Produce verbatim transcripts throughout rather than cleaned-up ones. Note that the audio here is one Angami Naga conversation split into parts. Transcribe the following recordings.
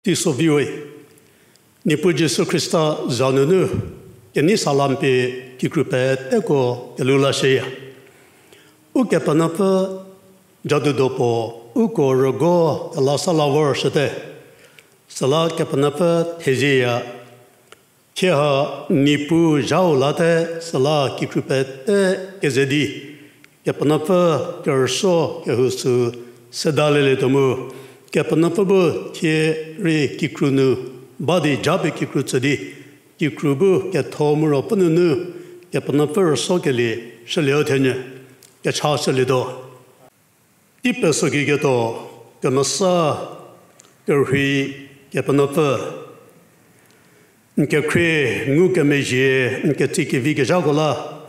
Teiso viwe. Niepuu Jisu Khrista za nunu kenei salam pie kikru peteko kelhou lashüya. Ukepenuopfü jadudo puo uko rügo kela sa la vorshüte. Süla Kepenuopfü thezieya. Thie ha Niepuu zhau late süla kikru pete keze di Kepenuopfü kerüsuo kehou sü sedalelietuo mu, Kepenuopfü bu thie rei kikru nu ba di japie kikru tsü di, kikru bu ketho mu ruopfü nunu Kepenuopfü rüsuokelie shülie-u thenyü, kechashülietuo. Tei peso kiketuo, kemesa, kerhei, Kepenuopfü, n kekhrie ngukemezhie, n ketsie kevi kezhako la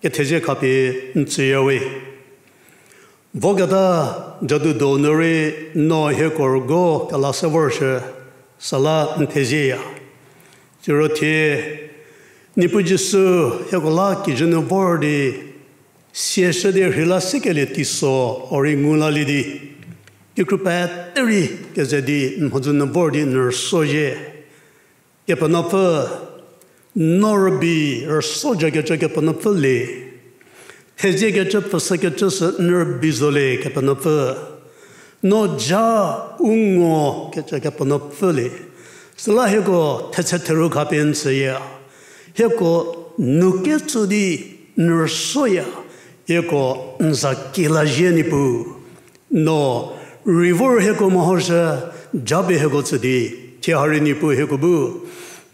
kethezie khapie n tsüyawe. Voketa jadudo nu rei no hieko rügo kela se vorshü, süla n thezieya. Siro thie Niepuu Jisu hieko la kijü nu vor di siashü di rheila sikelie teiso o rei ngu lalie di, kikru pete rei keze di n mhodzü nu vor di n rüsuo zhie. Kepenuopfü, no rübei rüsuo jakecü Kepenuopfü le. Theziekecü pfhüshükecü sü n rübei zo le Kepenuopfü. No ja u ngo kecü Kepenuopfü le. Süla hieko thetse theru khapie n tsüya. Hieko nu ketso di n rüsuoya. Hieko n za ki lazhie Niepuu. No rei vor hieko mehoshü, japie hieko tsü di, thie ha rei Niepuu hieko bu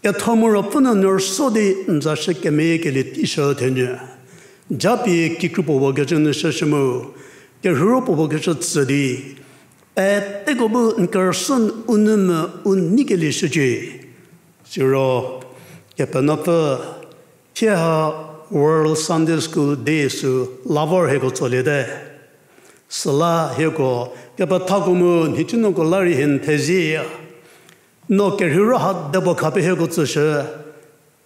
ketho mu ruopfü nu n rüsuo di n za shü kemeyiekelie teishü thenyü. Japie kikru puo puo kecü nu shüshü mu, kerheiro puo puo kecü tsü di, peteko bu n kerüsuo u nu mu u neikelie shücie. Siro, Kepenuopfü, thie ha World Sunday School Day sü la vor hieko tsoliete. Süla hieko kepethako mu nhicunuoko la rei hie n thezieya. No kerheiro ha depuo khapie hieko tsüshü.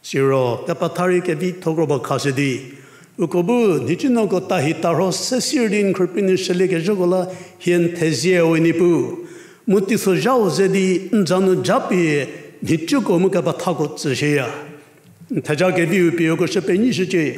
Siro kepetha rei kevitho kro ba khashü di, uko bu nhicunuoko tahi tarho se sir di n khrüpie nu shüliekezhüko la hie n theziewe Niepuu. Mu teisozhau ze di n za nu japie nhicuko mu kepethako tsüshüya. N theja keviu pie uko shü penyishücie.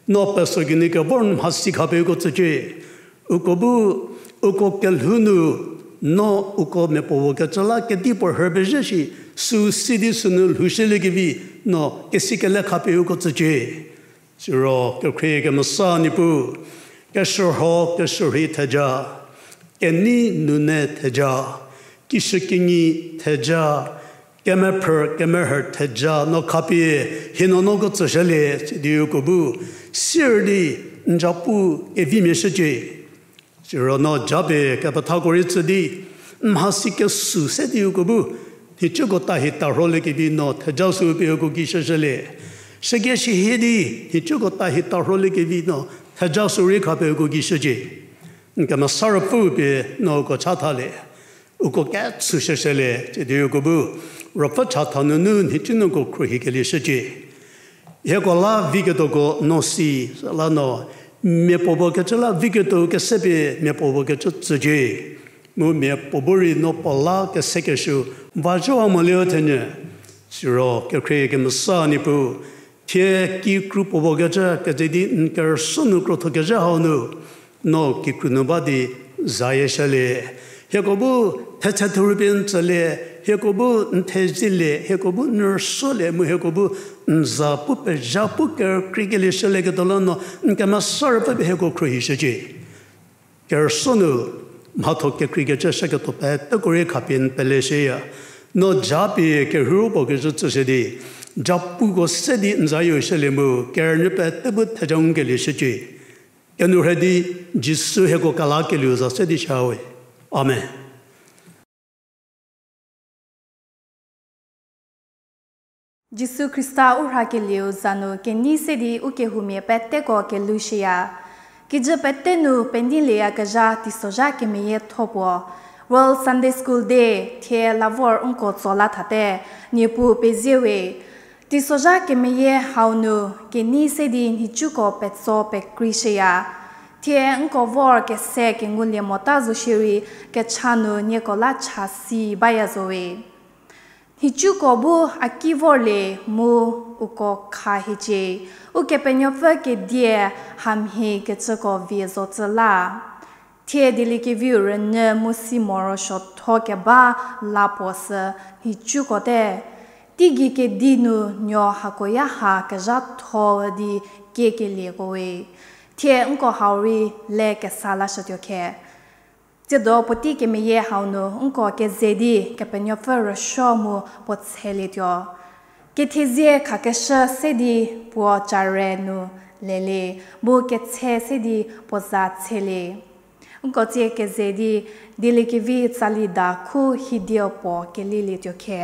No peso geinu kevor n mhasi khapie uko tsücie. Uko bu, uko kelhou nu, no uko miapuo puo kecü la kedipuo rhü pezhie shi, süu si di sünu lhoushüliekevi, no kesi kele khapie uko tsücie. Siro kekhrie kemesa Niepuu, keshürho keshürhei theja, kenei nune theja, kishükinyi theja, kemephrü kemerhü theja no khapie hie nuonuoko tsüshülie, sidi uko bu sir di n japu kevimia shücie. Siro no japie kepethako rei tsü di, n mhasi kesü se di uko bu nhicuko tahi tarholiekevi no theja sü pie uko ki shüshülie. Shüke shihie di nhicuko tahi tarholiekevi no theja sü rei khapie uko ki shücie. N kemesa Ruopfü pie no uko chathalie. Uko kechü shüshülie, sidi uko bu Ruopfü chatha nunu nhicunuoko khruohikelie shücie. Hieko la viketuoko no si, süla no miapuo puo kecü la viketuo kese pie miapuo puo kecü tsücie. Mu miapuo bu rei no puo la kesekeshü va zhüwa moliu thenyü. Siro kekhrie kemesa Niepuu, thie kikru puo puo kecü keze di n kerüsuo nu krotho kezhü hau nu, no kikru nu ba di zayie shülie. Hieko bu thetse thuru pie n tsülie, hieko bu n thezielie, hieko bu n rüsuolie mu hieko bu n za pu pezha pu kerükreikelie shülieketuo la no n kemesa Ruopfü pie hieko khruohishücie. Kerüsuo nu mhatho kekreikecü shüketuo peteko rei khapie n peleshüya. No japie kerheiro puo kecü tsüshü di, japuko se di n zayie shülie mu kerünyü pete bu theja ngukelie shücie. Kenourhei di Jisu hieko kelakelieu za se di shawe. Amen. Jisu Khrista u rhakelieu za nu kenei se di u kehoumia peteko kelhoushüya. Kijü pete nu peneilieyakezha teisozha kemeyietho puo, World Sunday School Day thie la vor nko tso la thate, Niepuu pezie we. Teisozha kemeyie hau nu kenei se di nhicuko petso pekreishüya. Thie nko vor kese kengulie mota zo shierei kecha nu nieko la cha si baya zo we. Nhicuko bu a ki vorlie mu uko kha hiecie, Ukepenuopfü kedie hamhie kecüko vie zotsü la. Thie dieliekeviu rünyü mu si morosuotho keba la puo sü nhicuko te. Teigei kedi nu nuo hakoya ha kezhatho di kiekelieko we. Thie nko hau rei le kesa lashütuo khe. Tsiedo puotei kemeyie hau nu nko keze di Kepenuopfü rüsuo mu puo tshelietuo. Kethezie khakeshü se di puo care nu lelie, mu ketshe se di puo za tshelie. Nko tsie keze di dieliekevi Tsalida khu hidieu puo kelilietuo khe.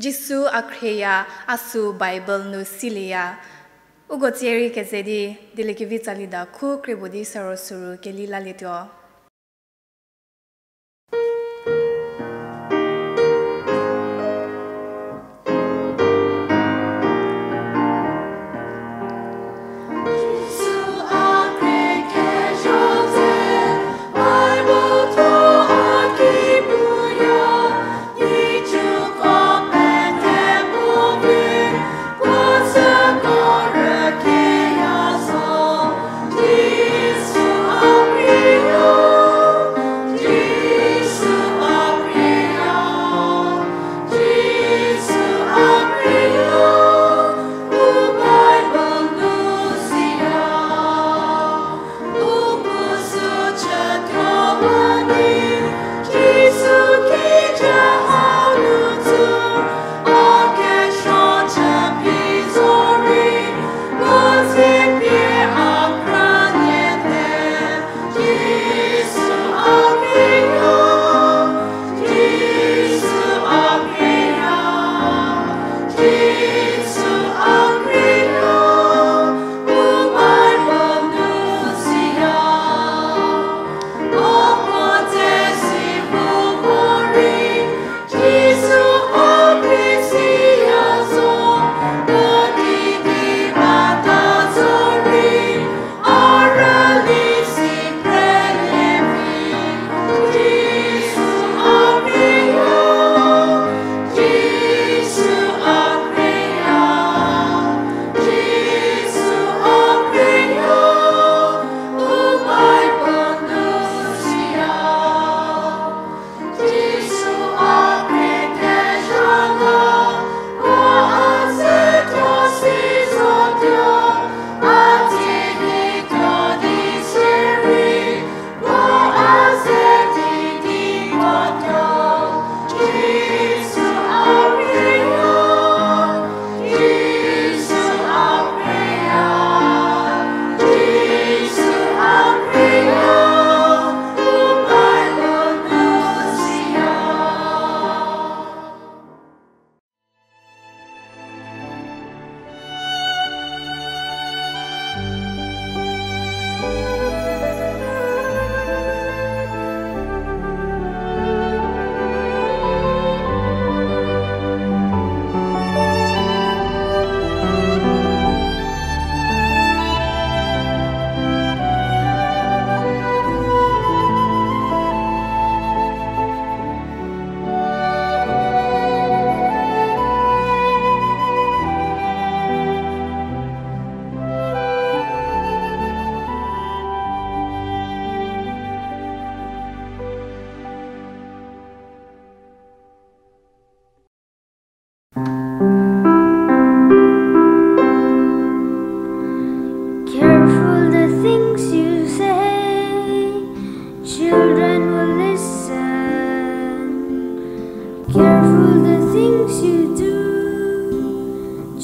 Jisu a khrieya, a süu Bible nu silieya. Uko tsie rei keze di, dieliekevi Tsalida khu krie puo di sero suru keli lalietuo.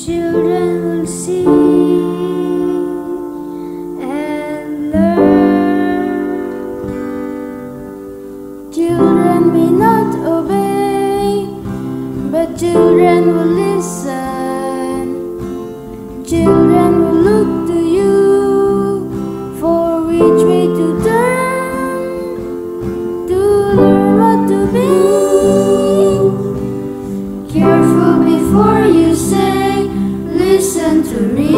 Children will see and learn. Children may not obey, but children will listen. Children will look to you for which way to turn to learn what to be. Careful before you say, "Listen to me."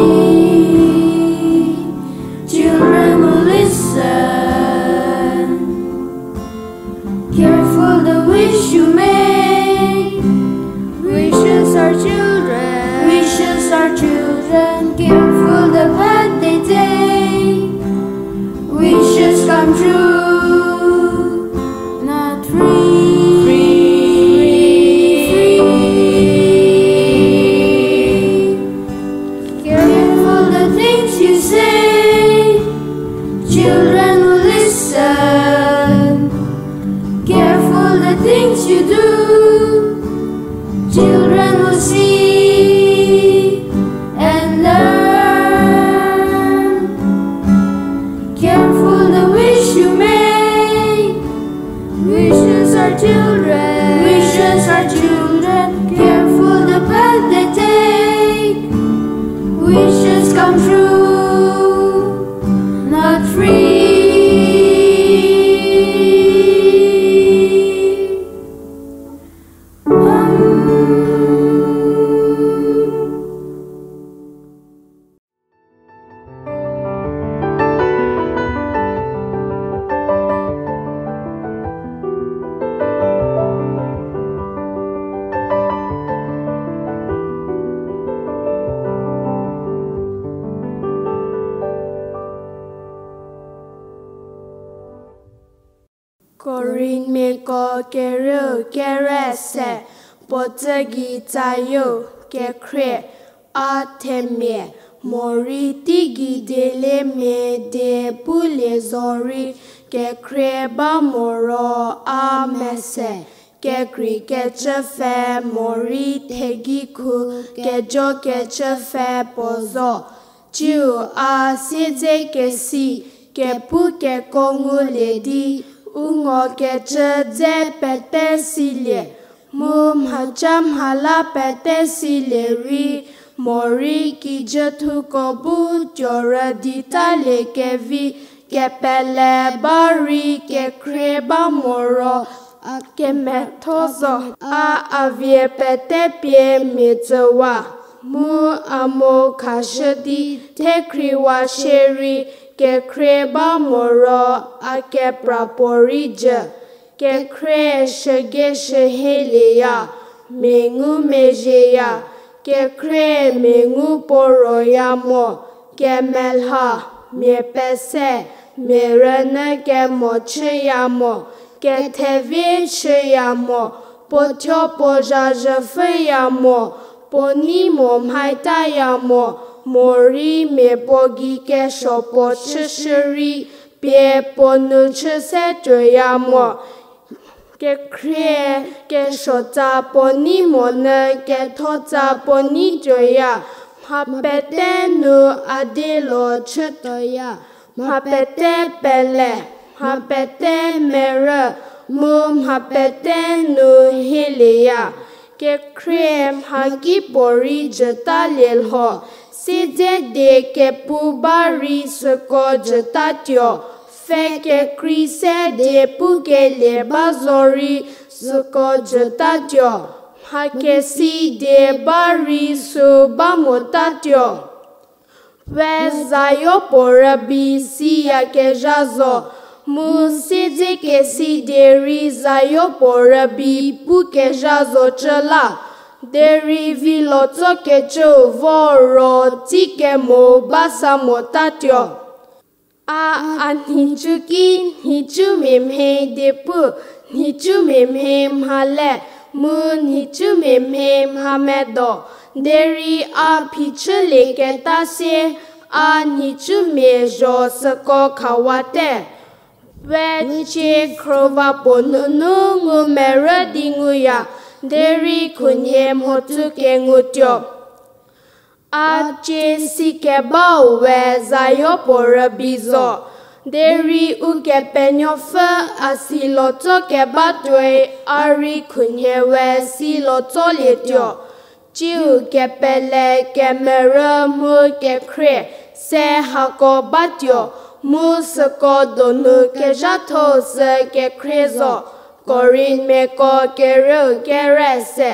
Children will listen. Careful the wish you make. Wishes are children. Wishes are children. Careful the path they take. Wishes come true. Not free. Free. Careful the things you say. Children will listen. Careful the things you do. Children will see and learn. Careful the wish you make. Wishes are children. Wishes are children. Careful the path they take. Wishes come true, not free. Korinthmiako kerüu kere se, puo tsü gei tsayo, kekhrie, a themia, morei teigei diele mia die pulie zorei, kekhrie ba moro a mese, kekreikecü pfhe morei thegei khu kejokecü pfhe puo zo. Tsiu a siedzekesi, kepu keko ngulie di, u ngokecü dze pete silie, mu mhaca mhala pete silie rei, morei kijüthuko bu tuorü di talie kevi, kepele ba rei kekhrie ba moro, a kemetho zo, a a vie pete pie mia tsüwa, mu a mo khashü di thekhriwa shierei, kekhrie ba moro, a kepra puorei jü. Kekhrie shüge shühelieya, mia ngu mezhieya, kekhrie mia ngu puo roya mo, kemelha, mia pese, mia rünyü kemo chüya mo, kethevi chüya mo, puo thuo puo zha zhüpfhüya mo, puo nei mo mhaitaya mo, morei mia puo gei kesuo puo chüshürei, pie puo nu chü se tuoya mo. Kekhrie kesuotsa puo nei monyü kethotsa puo nei tuoya, mha pete nu a di lo chütuoya, mha pete pele, mha pete merü, mu mha pete nu helieya. Kekhrie mhakipuorei jütalie lho, siedze die kepu ba rei süko jütatuo, pfhe kekrei se die pukelie ba zorei süko jütatuo, mhakesi die ba rei sü ba motatuo. We zayopuo rübei siyakezha zo, mu siedzekesi die rei zayopuo rübei pukezha zocü la, derei vilo tsokecüu vo ro tsikemo ba sa motatuo. A, a nhicu ki nhicumia mhie die pu, nhicumia mhie mhale, mu nhicumia mhie mhamedo, derei a phichülieketa sie, a nhicumia zho süko khawate. We cie khrüva puo nunu ngu merü di nguya, derei khunhie mhotsü kengutuo. A cie si kebau we zayo puo rübei zo. Derei Ukepenuopfü a si lotso kebatuoi a rei khunhie we si lotsolietuo. Tsiu kepele kemerü mu kekhrie se hako batuo, mu süko donu kezhatho sü kekhrie zo. Korinthmiako kerieu kere se.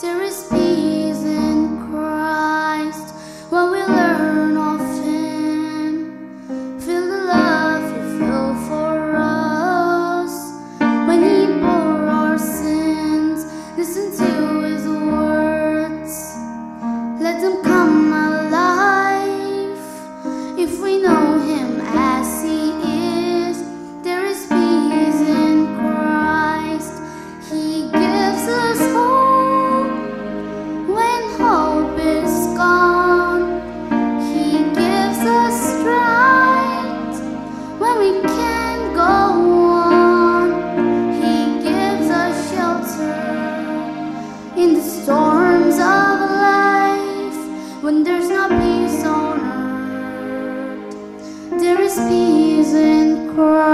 There is peace in Christ when we learn of Him. Feel the love He felt for us when He bore our sins. Listen to His words, let them come alive. If we know Him as He is, there is peace in Christ. He gives us hope when hope is gone. He gives us strength when we can't go on. He gives us shelter in the storms of life, when there's no peace on earth, there is peace in Christ.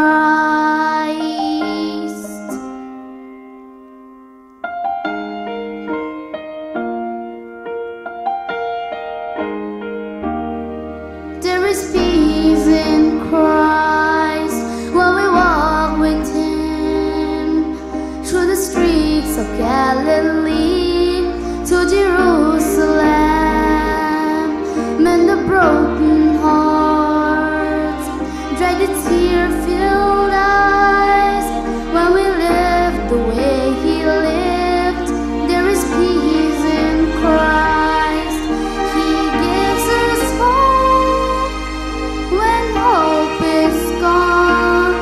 There is peace in Christ when we walk with Him through the streets of Galilee to Jerusalem. Mend the broken hearts, dry the tear-filled eyes. When we live the way He lived, there is peace in Christ. He gives us hope when hope is gone.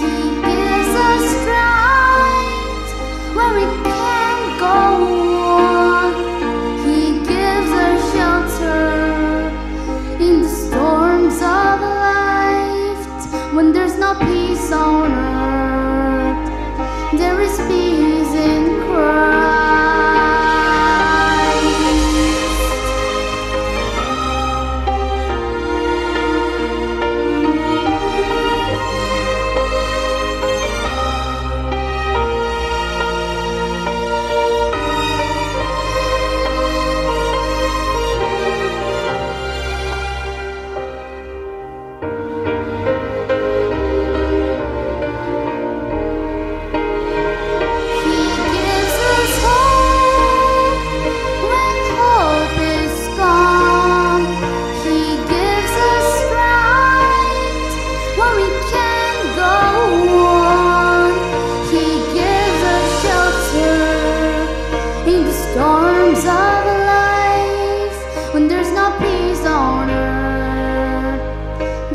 He gives us strength when we can't go on. He gives us shelter in the storms of life. When there's no peace on earth, there is peace in Christ. He gives us hope when hope is gone. He gives us strength when we can't go on. He gives us shelter in the storms of life. When there's no peace on earth,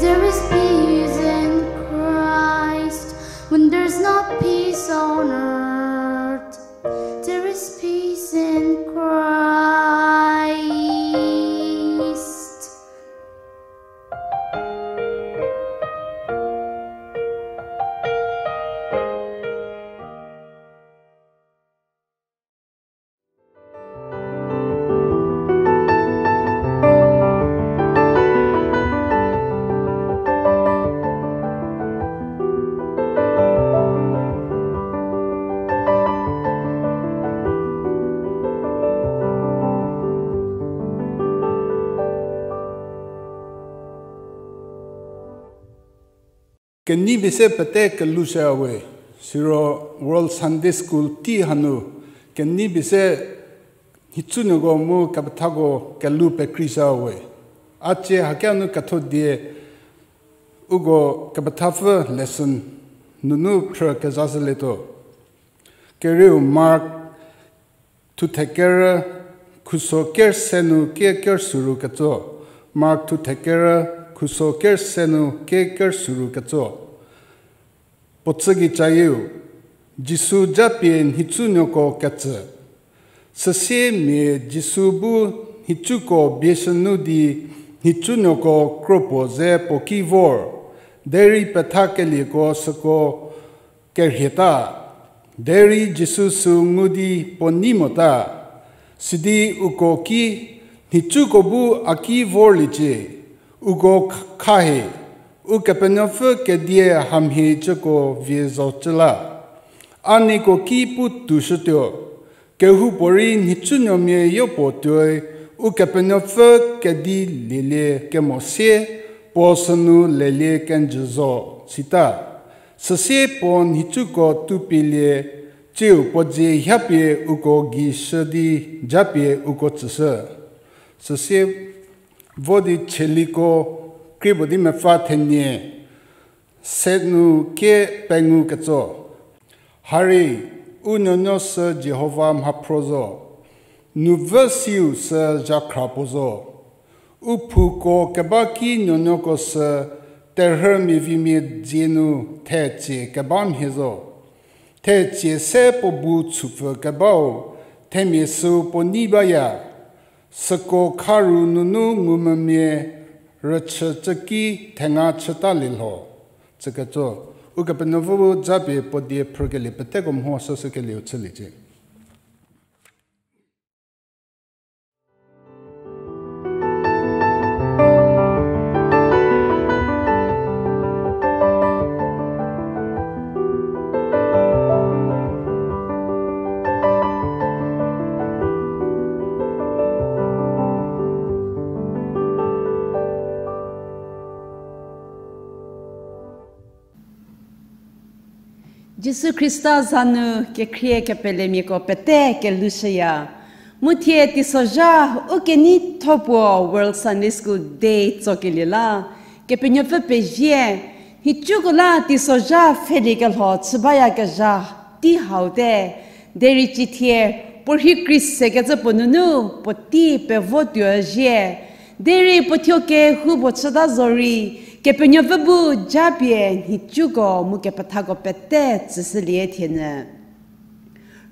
there is peace in Christ. When there's no peace on earth, there is peace in Christ. Kenei pie se pete kelou shüya we, siro World Sunday School tei hanu kenei pie se nhicunuoko mu kepethako kelou pekrei shüya we. A cie hakia nu ketho die uko kepethapfü lesson nunu phrü kezashülietuo. Kerieu Mark thuthe kerü khuso ker se nu kie ker süru ketso. Mark thuthe kerü, khuso ker se nu kie ker süru ketso. Puo tsükicayieu, Jisu japie nhicunuoko ketsü. Süsie mia Jisu bu nhicuko bieshünu di nhicunuoko kropuo ze puo ki vor, derei pethakelieko süko kerhieta. Derei Jisu süu ngu di puo nei mota. Sidi uko ki, nhicuko bu a ki vorliecie, uko kh- kha hie, Ukepenuopfü kedie hamhie cüko vie zocü la. A nieko ki pu toushütuo, kehoupuorei nhicunuomia yopuo tuoi Ukepenuopfü kedi lielie kemo sie puo sünu lelie kenjü zo, sita. Süsie puo nhicuko tupielie, tsiu puo dzie hiapie uko gei shü di japie uko tsüshü. Süsie vo di Chieliko krie puo di mepfü thenie, se nu kie pengou ketso. Hari, u nuonuo sü Jihova mhaphro zo, nupfü siu sü zhakhra puo zo. U phuko keba ki nuonuoko sü terhü miavimia dzie nu thetsie keba mhie zo. Thetsie se puo bu chupfü kebau themia süu puo nei baya. Süko kharu nunu ngumvümia rüchü cü ki thenga chütalie lho. Tsüketso, Ukepenuopfü bu japie puo die phrükelie peteko mho süsükelieu chüliecie. Jisu Khrista za nu kekhrie kepelemiako pete kelhushüya. Mu thie teisozha u keneitho puo World Sunday School Day tsokelie la, Kepenuopfü pezie, nhicuko la teisozha pfheliekelho chü bayakezha tei haute, derei cithie, puorhi kri sekecü puo nunu puotei pevo tuo zhie, derei puo thuo kehoupuo chüta zorei, Kepenuopfü bu japie nhicuko mu kepethako pete tsüshülie thienyü.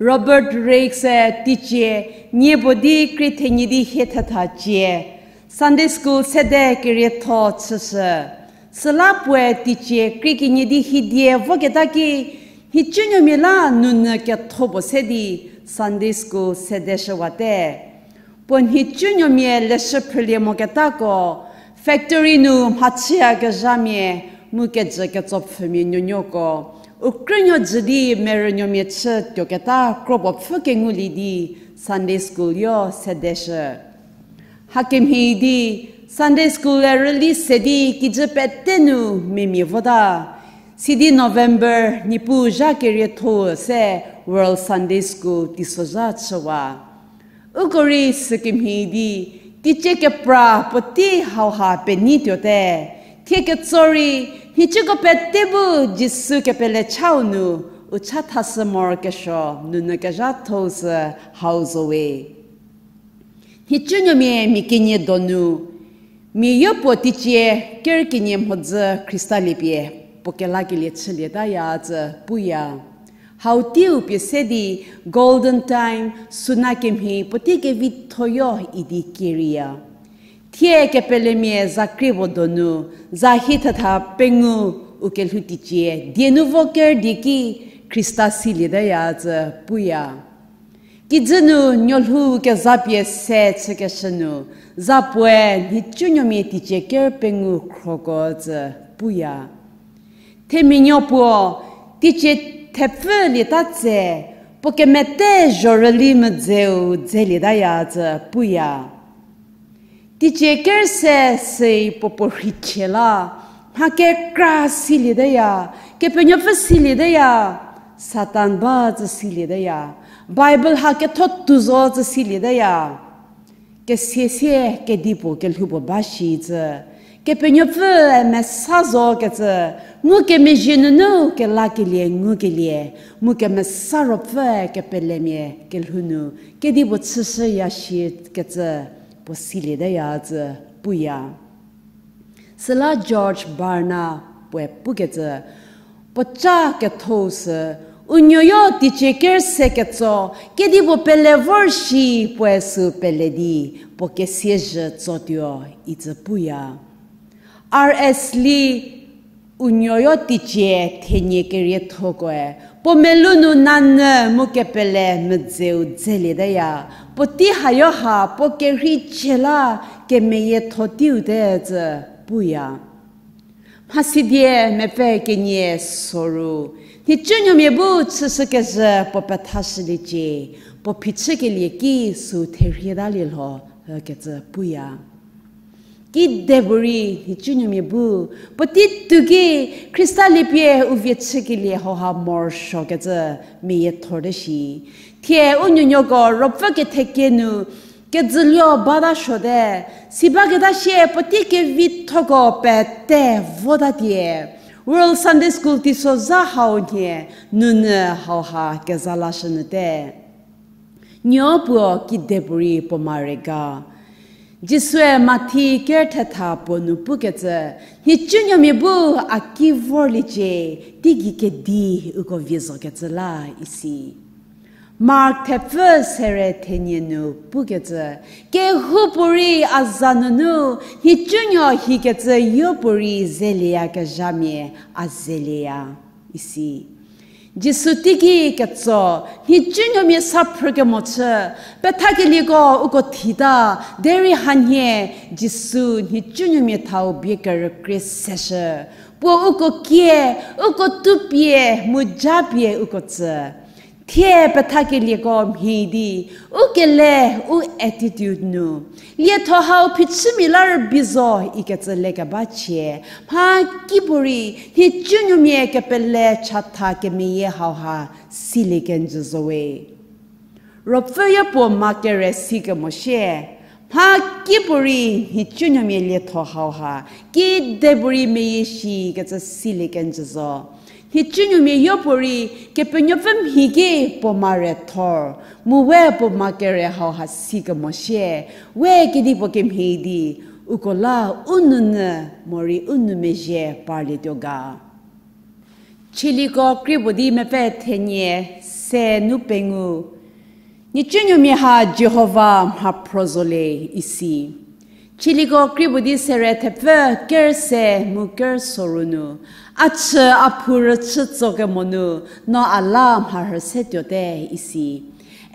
Robert Raikes-e teicie nie puo di krie thenie di hie thetha cie, Sunday School sede kerietho chüshü. Süla puoe teicie krie kenie di hie die voketa ki, nhicunuomia la nounyü ketho puo se di Sunday School sedeshüwate. Puo nhicunuomia leshü phrülie moketako, factory nu mhachüyakezhamia mu kejü ketsopfhümia nuonuoko, u krünuo jü di merünuomia chü tuoketa kro puo pfhü kengulie di Sunday School yo sedeshü. Hakemhie di Sunday School-e rüli se di kijü pete nu memia vota. Sidi November Niepuu zha kerietho se World Sunday School teisozha chüwa. Uko rei sükemhie di, teicie kepra puotei hauha penei tuote. Thie ketso rei, nhicuko pete bu Jisu kepelechau nu, u chathashü morokesuo nounyü kezhathou sü hau zo we. Nhicunuomia mia kenie donu, mia yopuo teicie ker kenie mhodzü Khrista liepie puo kelakelie chülietaya tsü puya. Hau teiu pie se di golden time, suna kemhie puotei kevithoyo idi keriya. Thie kepelemia za krie puo donu, za hie thetha pengou u kelhou teicie die nu vo ker die ki Khrista silietaya tsü puya. Kijü nu nuolhou kezapie se chükeshü nu, za puoe nhicunuomia teicie ker pengou khroko tsü puya. Themia nuo puo, teicie thepfülieta tse, puo kemete zhorüli medzeu dzelietaya tsü puya. Teicie ker se sei puo puo rheichie la, mha kekra silietaya, Kepenuopfü silietaya, Satan ba tsü silietaya, Bible ha ketho tuo zo tsü silietaya. Kesie sie kedipuo kelhou puo ba shi tsü, Kepenuopfüe mesa zokecü, ngukemezhie nunu kelakelie ngukelie, mu Kemesa Ruopfü kepelemia kelhou nu kedipuo chüshüya shikecü puo silietaya cü puya. Süla George Barna puoe pukecü, puoca ketho sü, u nuoyo teicie kerse ketso, kedipuo pele vor shi puoe sü pele di, puo kesiezhü tsotuo, icü puya. R S Lee u nuoyo teicie thenie keriethokoe, puo melou nu nanyü mu kepele medzeu dzelietaya, puotei hayo ha puo kerhei cie la kemeyietho teiu te cü puya. Mhasidie mepfü kenie soru, nhicunuomia bu chüshükezhü puo pethashüliecie, puo phichükelie ki sü therhie talie lho, ükecü puya. Kidepuorei nhicunuomia bu, puotei tuki Khrista liepie u vie chükelie hauha morosuokecü meyiethorte shi. Thie u nuonuoko ruopfü kethekie nu kejülio bata suote, si baketa sie puotei kevithoko pete votatie, World Sunday School teisozha hau nhie nunu hauha keza lashünyüte. Nuo puo kidepuorei puo mare ga. Jisue Mathi kerthetha puo nu pukecü, nhicunuomia bu a ki vorliecie, teigei kedi uko vie zokecü la isi. Mark thepfü sere thenie nu pukecü, kehoupuorei a za nunu nhicunuo hikecü yopuorei zelieyakezhamia a zelieya, isi. Jisu teiki ketso, nhicunuomia sa phrükemo chü, pethakelieko uko thita, derei hanhie Jisu nhicunuomia thau bie kerükrie seshü. Puo uko kie, uko tupie, mu japie uko tsü. Thie pethakelieko mhie di, u kele, u attitude nu lietho hau phichümia la rübei zo ikecü lekeba chie, mha kipuorei nhicunuomia kepele chatha kemeyie hauha silie kenjü zo we. Ruopfüyo puo ma kere sikemo shie, mha kipuorei nhicunuomia lietho hauha kidepuorei meyie shikecü silie kenjü zo. Nhicunuomia yopuorei Kepenuopfü mhi ki puo ma re thor, mu we puo ma kere hauha sikemo shie, we kedipuo kemhie di, uko la u nounyü morei u nou mezhie parlietuo ga. Chiliko krie puo di mepfü thenie se nu pengou, nhicunuomia ha Jihova mhaphro zo le isi. Chiliko krie puo di sere thepfü kerse mu kersoru nu, a chü a phou rüchü tsokemo nu, no a la mharhü se tuote isi.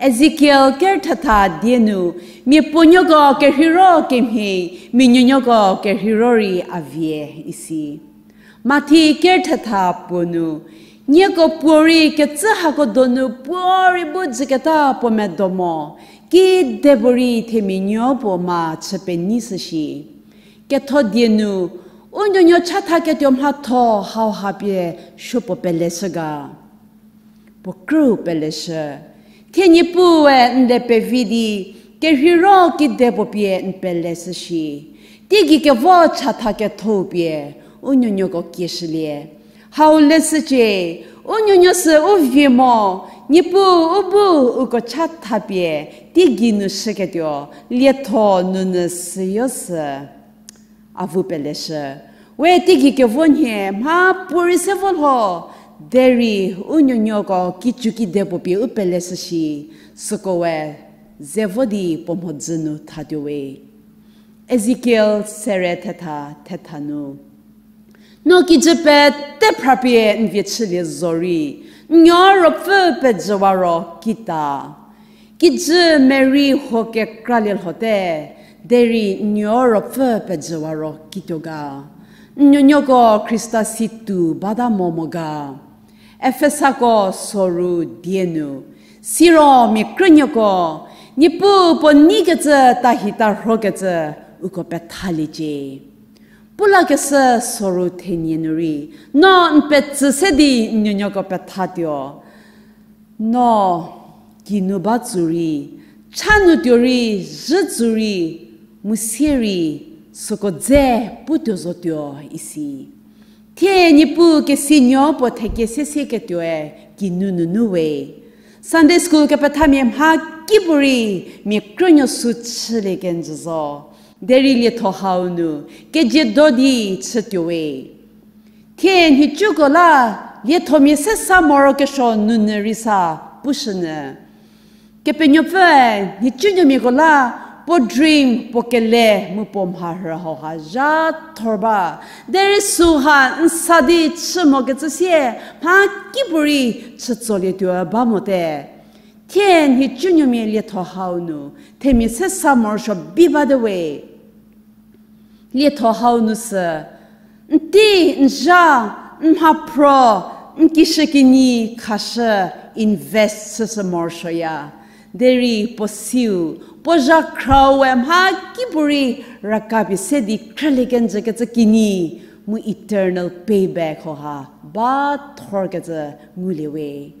Ezekiel kerthetha die nu, mia puonuoko kerheiro kemhie, mia nuonuoko kerheiro rei a vie isi. Mathi kerthetha puo nu, nieko puorei kecü hako donu puorei bu jüketa puo medo mo, kidepuorei themia nuo puo ma chü penei shüshi. Ketho die nu, u nuonuo chatha ketuo mhatho hauha pie supuo peleshü ga. Puo krüu peleshü. Thie Niepuue n le pevi di, kerheiro kide puo pie n peleshü shi. Teigei kevo chatha kethou pie, u nuonuoko kieshülie. Hau leshücie, u nuonuo sü u vie mo, Niepuu u bu uko chatha pie, teigei nu shüketuo, lietho nunu süyo sü. A vu peleshü. We teigei kevo nhie mha puorei se vo lho, derei u nuonuoko kicu kide puo pie u peleshü shi, süko we ze vo di puo mhodzü nu thatuo we. Ezekiel sere thetha, thetha nu. No kijü pete phrapie n vie chülie zorei, n nuo ruopfü pejüwa ro kita. Kijü merei huo kekralie lhote, derei n nuo ruopfü pejüwa ro kituo ga. N nuonuoko Khrista si tuo bata mo mo ga. Efesako soru die nu. Siro mia krünuoko, Niepuu puo neikecü tahi tarhokecü uko pethaliecie. Pulakeshü soru thenie nu rei, no n petsü se di n nuonuoko pethatuo. No, kinu ba tsu rei, cha nu tuo rei, zhü tsu rei, mu sie rei, Süko dze putuo zotuo isi. Thie Niepuu kesinuo puo thekie sesieketuoe kinu nunu we. Sunday school kepethamia mha kipuorei mia krünuo sü chülie kenjü zo. Derei lietho hau nu, kejiedo di chütuo we. Thie nhicuko la, liethomia se sa morokesuo nunu rei sa pushünyü. Kepenuopfüe, nhicunuomiako la, puo dream, puo kele, mu puo mharhü hauha zha thor ba. Derei süha n sa di chü mokecü sie, mha kipuorei chütsolietuo ba mote. Thie nhicunuomia lietho hau nu, themia se sa morosuo bi bate we. Lietho hau nu sü, n tei, n zha, n mhaphro, n kishükinyi khashü invest chüshü morosuoya. Derei puo siu, puo zhakhraue mha kipuorei rakapie se di khrülie kenjükecü kinyi, mu eternal payback hauha ba thorkecü ngulie we.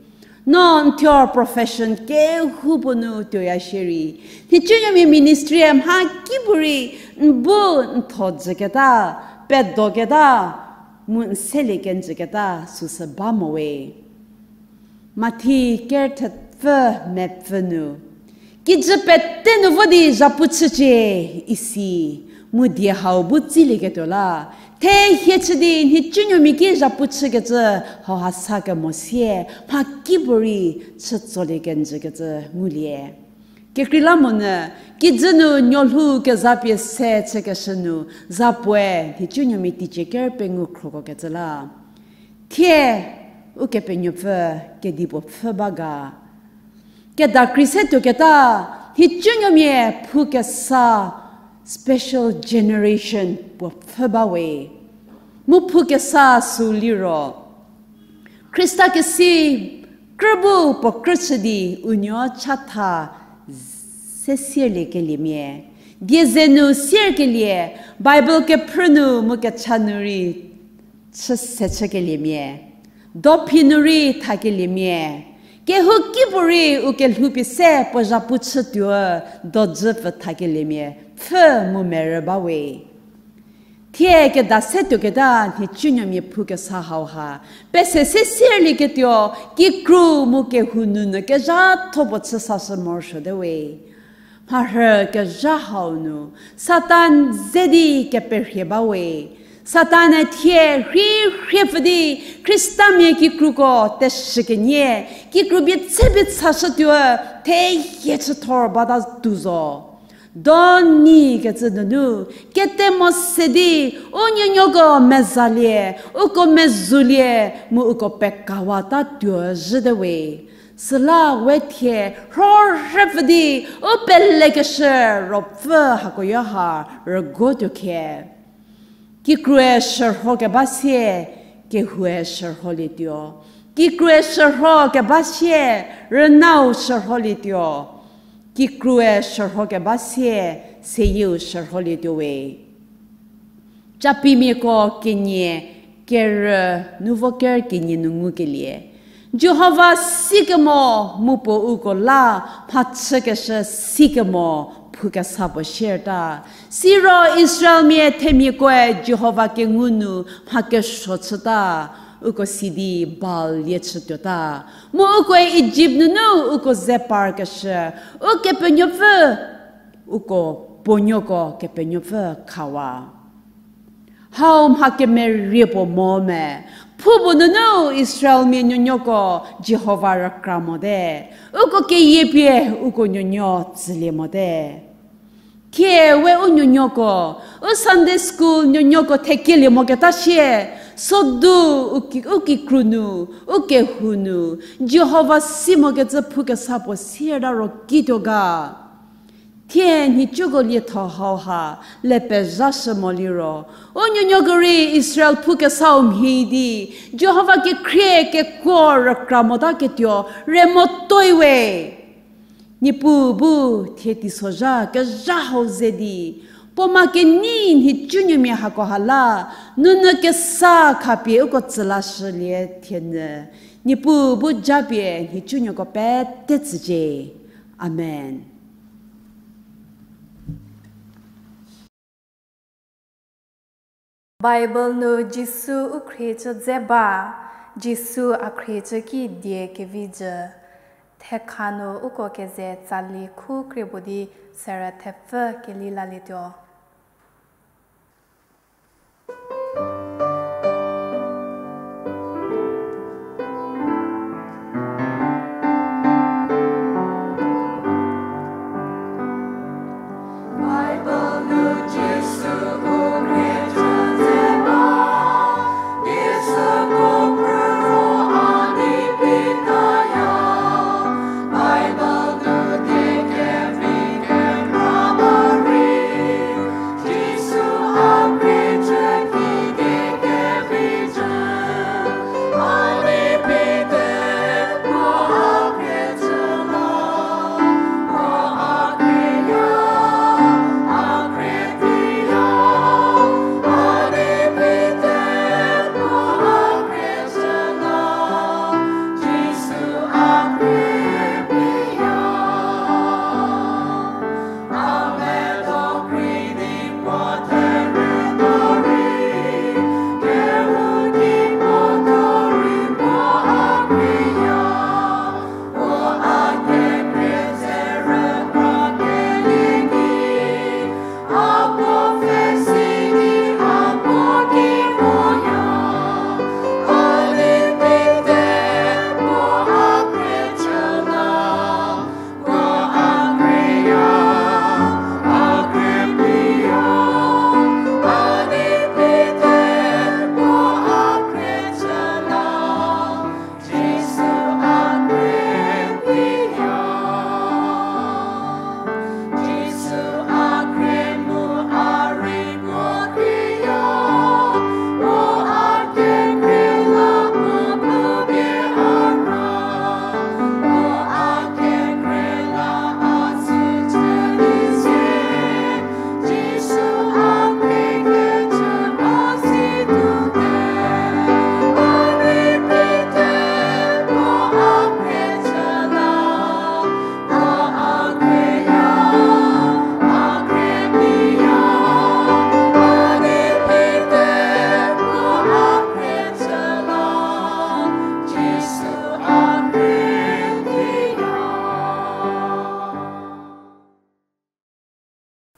No n thuo profession kehoupuo nu tuoya shierei, nhicunuomia ministry-e mha kipuorei n bu n tho jüketa, pedoketa, mu n selie kenjüketa süsü ba mo we. Mathi ker thepfü mepfü nu, kijü pete nu vo di zhapu chücie isi, mu die hau bu tsilieketuo la, thehie chü di nhicunuomia ki zhapu chükecü hauha sa kemo sie, mha kipuorei chütsolie kenjükecü ngulie. Kekreilamonyü, kijü nu nuolhou kezapie se chükeshü nu, zapuoe nhicunuomia teicie ker pengou khrokokecü la. Thie, Ukepenuopfü kedipuo pfhü ba ga. Kedakri se tuoketa, nhicunuomia phou kesa special generation puo pfhü ba we. Mu phou kesa sü liro, Khrista kesi krü bu puo krü chü di unuo chatha se sierliekeliemia, die ze nu sierkelie, Bible kephrü nu mu kecha nu rei chü se chükeliemia, dophi nu rei thakeliemia, kehoukipuorei u kelhoupie se puo zhapu chütuo dojü pfü thakeliemia, pfhü mu merü ba we. Thie keda se tuoketa nhicunuomia phou kesa hauha, pese se sierlieketuo, kikru mu kehou nunu kezhatho puo chü sashü morosuote we. Mharhü kezha hau nu, Satan ze di keperhie ba we. Satan-e thie rhei rhie pfü di, Khristamia kikruko teshü kenie, kikru bie tse bie chashütuo, thehie chüthor bata tuo zo. Doni kecü nunu, kete mo se di, u nuonuoko mezalie, uko mezoulie, mu uko pekawata tuo zhüte we. Süla we thie rhorhepfü di, u pelekeshü ruopfü hakoyo ha rüguotuo khe. Kikrue shürho keba sie, kehoue shürholietuo. Kikrue shürho keba sie, rünau shürholietuo. Kikrue shürho keba sie, seyieu shürholietuo we. Capimiako kenie, kerü nu vo ker kenie nu ngukelie. Jihova sikemo mu puo uko la mhachükeshü sikemo phou kesa puo sierta. Siro Israelmia themiakoe Jihova kengu nu mha kesuo chüta, uko si di Baal lie chütuota. Mu ukoe Ijipt nunu uko ze parkeshü, Ukepenuopfü, uko puonuoko Kepenuopfü khawa. Hau mha kemerie puo mo me, phu puo nunu Israelmia nuonuoko Jihova rükra mote, uko keyie pie uko nuonuo tsülie mote. Thie we u nuonuoko, u Sunday school nuonuoko thekelie moketa sie, sodu u ki-, u kikru nu, u kehou nu, Jihova si mokecü phou kesa puo sieta ro kituo ga. Thie nhicuko lietho hauha le pezhashü mo liro, u nuonuoko rei Israel phou kesau mhie di, Jihova kekhrie kekuo rükra mota ketuo re motoi we. Niepuu bu thie teisozha kezha hau ze di, puo ma kenei nhicunuomia hakoha la, nunu kesa khapie uko tsülashülie thienyü, Niepuu bu japie nhicunuoko pete tsücie. Amen. Bible nu Jisu u khriecü dze ba, Jisu a khriecü ki die kevi jü. Thekha nu uko keze tsali khu kriebo di serü thepfü keli lalietuo.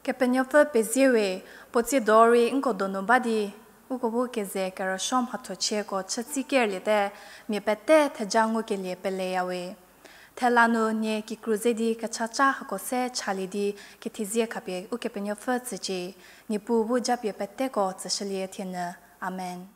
Kepenuopfü pezie we, puo tsiedo rei nko donu ba di, uko bu keze kerüsuo mhathochieko chütsi kerliete, mia pete theja ngukelie peleya we. Thela nu nie kikru ze di kechaca hako se chalie di kethezie khapie Ukepenuopfü tsücie, Niepuu bu japie peteko tsüshülie thienyü. Amen.